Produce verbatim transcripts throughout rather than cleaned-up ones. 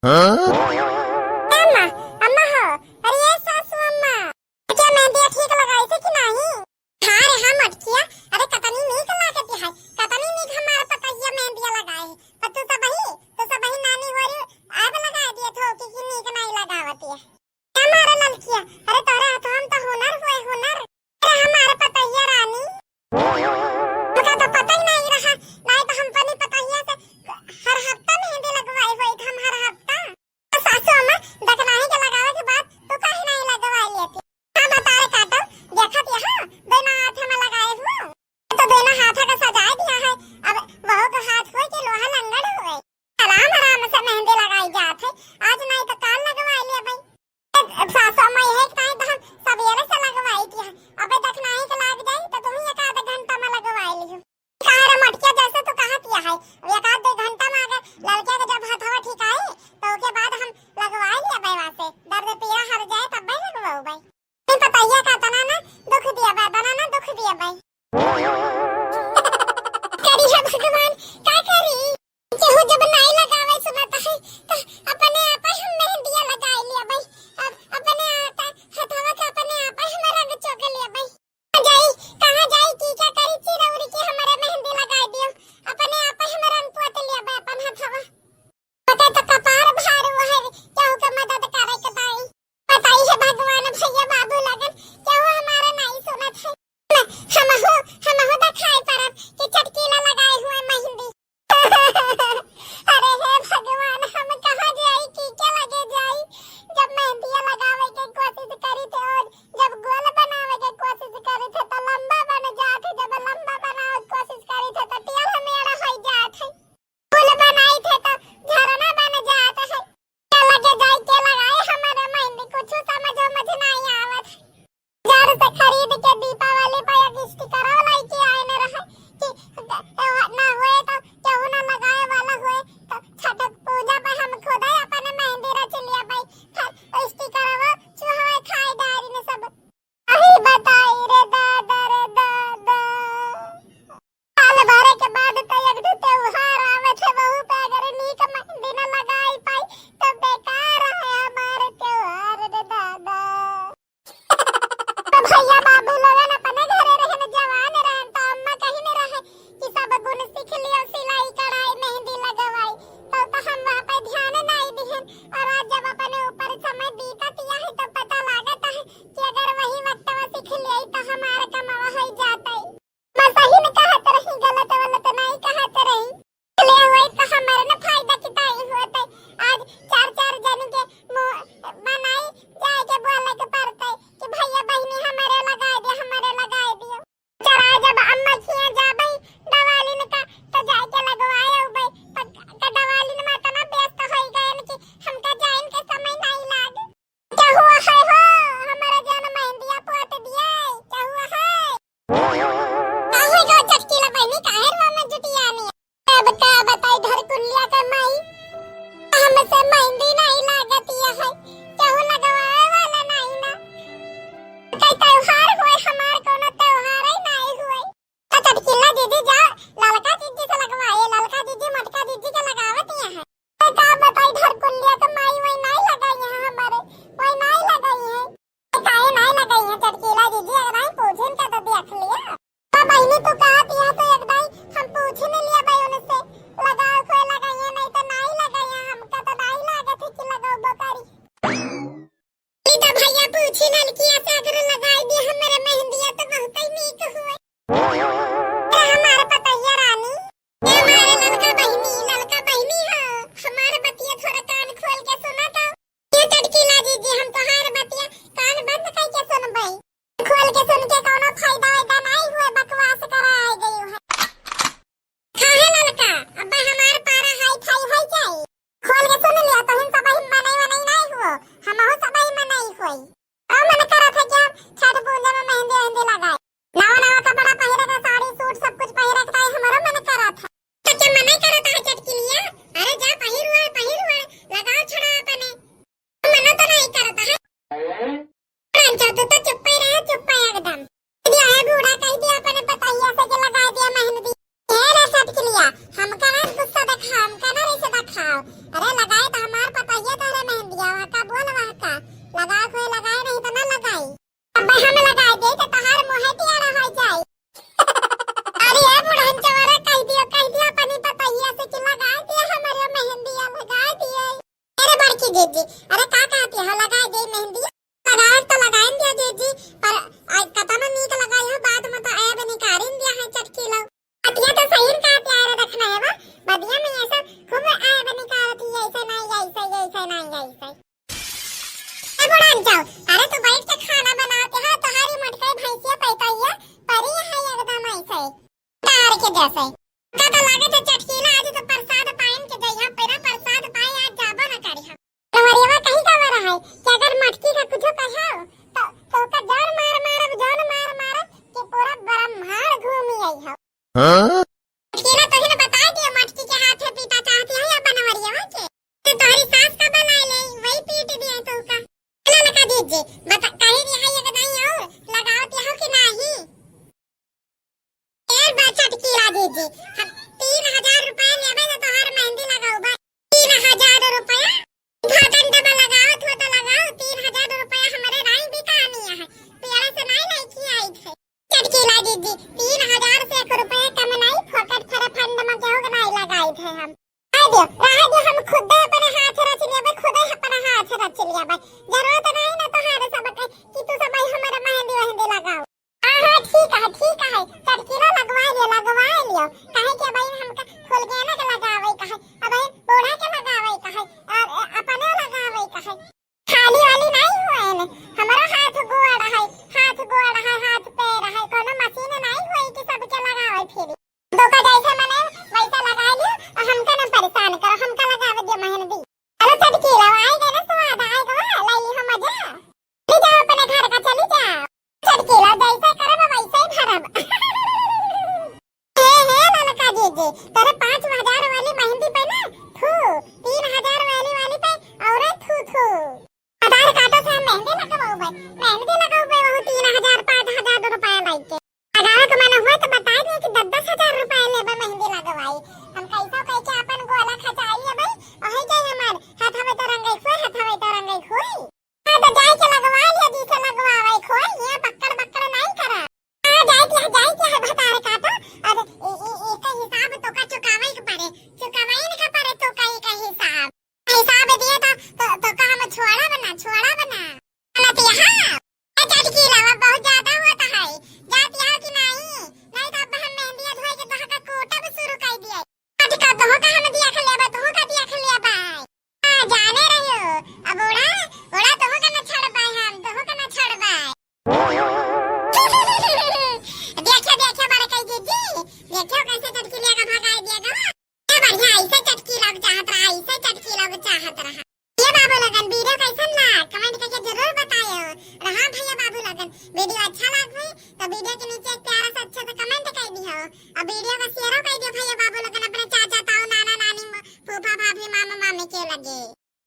हाँ? अम्मा, अम्मा हो, अरे ये सासू अम्मा, क्या मेहंदिया ठीक लगाई थे कि नहीं? हाँ रे हाँ मटकिया, अरे कतनी नीक लागती है, कतनी नीक हमार पतैया मेहंदिया लगाए है। पर तू सब ही, तू सब ही नानी हो रही, अब लगा दिए थो कि, कि नीक नहीं लगावती है। क्या मारे ललकिया, अरे तोरे हथवा में तो हुनर हुए हुनर। अरे हमारे पतैया रानी, हमका तो पता ही नहीं रहा, नहीं तो हम अपनी पतैया से हर हफ्ता मेहंदी लगवाई होई, हम हर हफ्ता। सासू अम्मा, दखनाही के लगावे के बाद तू काहे नहीं लगवा लेती? हाँ, बता रे काटो, देखत यहाँ दोनों हाथ में लगाए हुआ। तो दोनों हाथ का सजाए दिया है, अब वहू का हाथ होए कि लोहा लंगड़ होए। आराम आराम से मेहंदी लगाई जात है, आज नहीं तो काल लगवा लिया भाई। सासू अम्मा यही कहे तो हम सवेरे से लगवाई दिया है, अबे दखनाही के लाग जाई तो तुम एक आध घंटा में लगवाई लियो। काहे रे मटकिया, जैसे तू कहा किया है, अब एक आध दो घंटा में अगर लड़के के जब हथवा ठिकाए, तो ओके बाद हम लगवाए लिया भाई, वहाँ से दर्द पीड़ा हर जाए, तब भाई लगवाओ भाई। नहीं पतैया का तना ना दुख दिया भाई, तना ना दुख दिया भाई। करी है भगवान, का करी? केहू जब नाई लगावे सुनत है, तो अपने आप हम मेहंदिया लगाई लिया भाई। अब अपने आप हथवा के अपने आप हम रंग चोक लिया भाई। जाई, कहाँ जाई, की क्या करी, चिरौरी की हमारे मेहंदी लगाई दियो, अपने आप ही हमारे रंग पोत लिया बे अपन हथवा। पता तो कपार भार हुआ है, केहू के मदद करे के ताई। बताई है भगवान, भैया बाबू लगन, केहू हमारा नहीं सुनत है। हम हो, हम हो दिखाई परब कि चटकीला लगाए हुए मेहंदी। अरे हे भगवान, हम कहाँ जाई, की के लगे जाई? जब मेहंदिया लगावे के कोशिश करी थे और जब गोल बनावे के कोशिश करी थे तो लंबा बन जात है, जब लंबा बनावे के कोशिश करी थे तो टेढ़ मेढ़ हो जात है, गोल बनाई थे तो झरना बन जात है। के लगे जाई, के लगाए हमारे मेहंदी, कुछ समझ उमझ नहीं आवत है। बाजार से खरीद के दीपावली पे एक स्टिकरवा लेके आए न रहे कि ना होए तो केहू ना लगाए वाला होए, तो छठ पूजा पे हम खुदे अपने मेहंदी रच लिया भाई। फिर स्टिकरवा चूहा खाए डारी ने सब। अही बताई रे दादा, रे दादा। साल भरे के बाद तो एक ठो त्योहार आवे थे, वहू पे अगर नीक मेहंदी न लगाई पाई तो बेकार है हमार त्योहार रे दादा। तो भैया बाबू लोगन अपने घरे रहन, जवान रहन, तो अम्मा कही न रहे कि सब गुण सीख लियो, सिलाई, कढ़ाई, मेहंदी लगवाई, तो, तो हम वहाँ पे ध्यान नहीं दिहन। और आज जब अपने ऊपर समय बीतत है तो पता लागत है कि अगर वही वक्त में सीख लिया तो हमार कमावा हो जाता है। मैं सही में कहत रही, गलत वलत नहीं कहत रही। ले होई तो हमारे न फायदा किताई होते। आज चार चार जन के मुँह बनाई जाए के बोले के पड़ते कि भैया बहिनी हमारे लगाए दे, हमारे लगाए दियो। चला जब अम्मा खिया जाबे दवालिन का तो जाए के लगवाए उबे। पर का दवालिन में इतना व्यस्त होई गए कि हमका जाइन के समय नहीं लागे। क्या हुआ है हो? हमारा जान मेहंदिया पोत दिए। क्या हुआ है? काहे का चटकीला बहनी, काहे रो में जुटियानी? अब का बताई धरकुलिया के माई, हमसे मेहंदी नहीं लागत है, केहू लगवावे वाला नहीं ना। कई त्योहार होए, हमार कोनो त्योहार ही नहीं हुए। अच्छा, चटकीला दीदी जा, ललका दीदी से लगवाए, ललका दीदी, मोटका दीदी के लगावत यहाँ है। ए, का बताई, ढरकुलिया के माई वही नाई लगाई है हमारे, वही नाई लगाई है। ए, काहे नाई लगाई है चटकीला दीदी, अगर नाई पूछिन का तो देख लिया। तो बहिनी तू कहत यहाँ तो एक दाई हम पूछिन लिया भाई उनसे, लगाओ कोई लगाई है, नहीं तो नाई लगाई है, हमका तो नाई लागत है कि लगाओ बोकारी। जीजी, अरे का कहती हो, लगाए दे मेहंदी? लगाए तो लगाइन दिया जीजी, पर आ, कतना नीक लगाई हो, बाद में तो ऐब निकारिन दिया है चटकीला। अतिया तो सही कहती है रे, देखना है बा, बदिया में ये सब खूब ऐब निकारती है, ऐसे नहीं, ऐसे, ऐसे नहीं, ऐसे। ए बुढ़ान जाओ, अरे तू बैठ के खाना बनाते हो, तुम्हारी मोटकाई भैंसिया पैतैया परी है एकदम ऐसे, तार के जैसे। का तो लागे तो चटकीला आज तो प्रसाद पाइन के जइहा, पहला प्रसाद पाए आज जाबो न करिहा। नवरिया कहीं का वाला है कि अगर मटकी का कुछ कहो तो, तो का जान मार मारब, जान मार मारब कि पूरा ब्रह्मांड घूमी आई हो। हाँ? अकेला तो ही ना बता दिया, मटकी के हाथ में पीटा चाहती है या बनवरिया के। तो तोहरी सास का बनाए ले, वही पीट दिए तो का। ना लगा दीजिए, बता, कही रही है ये बताई और लगावत हो कि नहीं? ए बा चटकीला दीजिए, हम तीन हजार रुपया लेबे तो तोहर मेहंदी लगाऊ बा। तीन हजार रुपया? घाटन डबा लगावत हो तो लगाओ, तीन हजार रुपया हमारे राई भी कहानी है, पेड़ा से नहीं लेके आई थे। चटकीला दीदी, तीन हजार से एक रुपया कम नहीं, फोकट फरे फंड में केहू के नहीं लगाई थे हम। आ दियो, रहा दियो, हम खुदे अपने हाथ रच लेबे, खुदे अपने हाथ रच लेबे। जरूरत नहीं ना तोहारे सब के कि तू सब आई हमारे मेहंदी वेहंदी लगाओ। हाँ, हाँ, ठीक है, ठीक है, चटकीला लगवा लियो, लगवा लियो। काहे कि भाई हमका फुलगेना के लगावे का है, अब भाई बूढ़ा के लगावे का है, और अपने लगावे का है। खाली वाली नहीं हुए ने, हमारा हाथ गोड़ है, हाथ गोड़ है, हाथ पैर है, कोनो मशीन नहीं हुए कि सबके लगावे फिरी। तो का जैसे मने वैसा लगा लियो, और हमका ना परेशान करो, हमका लगावे दियो मेहंदी। चलो चटकीला, आए गए ना स्वाद, आए गवा, लाई हो मजा। चली जाओ अपने घर का, चली जाओ। चटकीला, जैसे करब वैसे ही भरब। हे, हे ललका जीजी, तोरे पाँच हजार वाली मेहंदी पे ना, थू, तीन हजार वाली, वाली पे और थू, थू। आधार कार्ड से हम मेहंदी लगवाऊ भाई, मेहंदी लगाऊ भाई, वहू तीन हजार, पाँच हजार रुपया लाइके। लगावे के मन हुआ तो बता दे कि दस दस हजार रुपया लेबे मेहंदी लगवाई। हम कैसा कह के अपन गोला खचाई है भाई, वही जाए हमार हाथ में तो रंगाई खोई, हाथ में तो रंगाई खोई। हाँ, तो जाए के लगवा लिया, जी से लगवावे खोई, ये बक्कड़ बक्कड़ नहीं करा। हाँ, जाए के, जाए के है भतार काटो, अब ए, ए, ए का हिसाब तो का चुकावे के पड़े, चुकावे के पड़े तो का, ए का हिसाब। हिसाब दिए तो, तो, तो का हम छोड़ा बना, छोड़ा बना। गलत यहाँ। ए चटकीला, बहुत ज्यादा होता है। जात यहाँ कि नहीं? नहीं तो अब हम मेहंदिया धोए के तोहका कोटब शुरू कर दिए। आज का तोहका हम दिया खा लेबा, तोहका दिया खा लेबा। हाँ, जाने रहियो। अब ओड़ा, ओड़ा तोहका न छोड़बा हम, तोहका न छोड़बा। देखो, देखो, बड़े कही जीजी, देखो कैसे चटकीला का भगाई दिया गवा। ए बढ़िया, ऐसे चटकीला के चाहत रहा, ऐसे चटकीला के चाहत रहा। ये बाबू लोगन, video कैसन लाग? Comment करके जरूर बतायो। और हाँ भैया बाबू लोगन, video अच्छा लाग होई तो video के नीचे एक प्यारा सा अच्छा सा comment कर दियो। और video को share कर दियो भैया बाबू लोगन अपने चाचा, ताऊ, नाना, नानी, म-, फूफा, भाभी, मामा, मामी के लगे।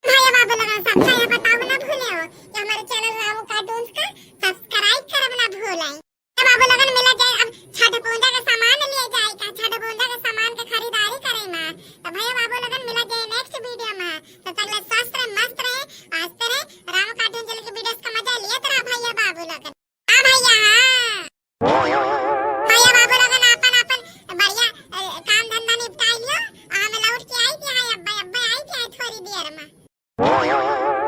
भैया बाबू लोगन, सबका ये बताओ ना भूले हो कि हमारे channel रामू Cartoons का subscribe करब ना भूलें। तो बाबू लोगन मिला जाए, अब छठ पूजा के सामान लिए जाए का, छठ पूजा के सामान के खरीदारी करे मा। तो भैया बाबू लोगन मिला जाए next video मा। तब तक ले स्वस्थ रहे, मस्त रहे, हंसते रहे। रामू Cartoon channel के videos का मजा लिए तो रहा भैया बाबू लोगन। हाँ भैया, हाँ। भैया बाबू लोगन आपन, आपन बढ़िया, अ, काम धंधा निपटा लियो। आ, हम लौट के आई थी, हाँ, अब्बा, अब्बा आई थी थोड़ी देर मा।